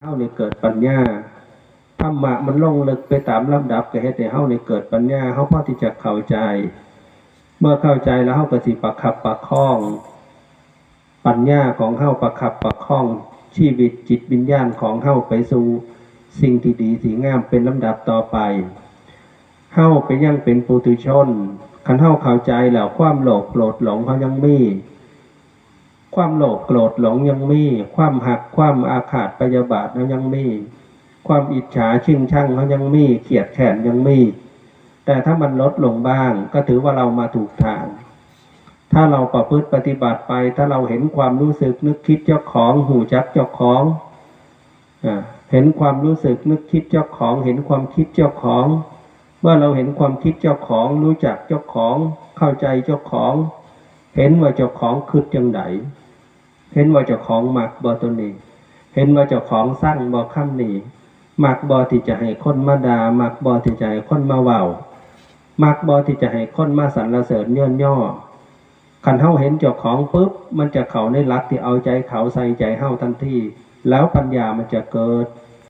ເຮົານີ້ເກີດປັນຍາ ທຳມະມັນລົງເລິກໄປຕາມລຳດັບ ກໍເຮັດໃຫ້ເຮົານີ້ເກີດປັນຍາ ເຮົາພໍທີ່ຈະເຂົ້າໃຈ ເມື່ອເຂົ້າໃຈແລ້ວ ເຮົາກໍຊິປະຄັບປະຄອງປັນຍາຂອງເຮົາ ປະຄັບປະຄອງຊີວິດຈິດວິນຍານຂອງເຮົາໄປສູ່ສິ່ງທີ່ດີທີ່ງາມເປັນລຳດັບຕໍ່ໄປ. ເຮົາເປັນ ຍັງເປັນປຸຖຸຊົນ ຄັນເຮົາເຂົ້າໃຈແລ້ວ ຄວາມໂລບໂກດຫຼົງເຮົາຍັງມີ ຄວາມໂລບໂກດຫຼົງຍັງມີ ຄວາມຮັກ ຄວາມອາຄາດພະຍາບາດເຮົາຍັງມີ ຄວາມອິດສາຊິງຊັງເຮົາຍັງມີ ຄຽດແຄ້ນຍັງມີ ແຕ່ຖ້າມັນລົດລົງບ້າງ ກໍຖືວ່າເຮົາມາຖືກທາງ. ຖ້າເຮົາປະພຶດປະຕິບັດໄປ ຖ້າເຮົາເຫັນຄວາມຮູ້ສຶກນຶກຄິດເຈົ້າຂອງ ຮູ້ຈັກເຈົ້າຂອງ ອາ ເຫັນຄວາມຮູ້ສຶກນຶກຄິດເຈົ້າຂອງ ເຫັນຄວາມຄິດເຈົ້າຂອງ ເມື່ອເຮົາເຫັນຄວາມຄິດເຈົ້າຂອງ ຮູ້ຈັກເຈົ້າຂອງ ເຂົ້າໃຈເຈົ້າຂອງ ເຫັນວ່າເຈົ້າຂອງຄິດຈັ່ງໃດ ເຫັນວ່າເຈົ້າຂອງມັກບໍ່ໂຕນີ້ ເຫັນວ່າເຈົ້າຂອງຊັງບໍ່ຄຳນີ້ ມັກບໍ່ທີ່ຈະໃຫ້ຄົນມາດ່າ ມັກບໍ່ທີ່ຈະໃຫ້ຄົນມາເວົ້າ ມັກບໍ່ທີ່ຈະໃຫ້ຄົນມາສັນລະເສີນເຍີນຍໍ. ຄັນເຮົາເຫັນເຈົ້າຂອງປຶບ ມັນຈະເຂົ້າໃນຫຼັກທີ່ເອົາໃຈເຂົາໃສ່ໃຈເຮົາທັນທີ ແລ້ວປັນຍາມັນຈະເກີດ.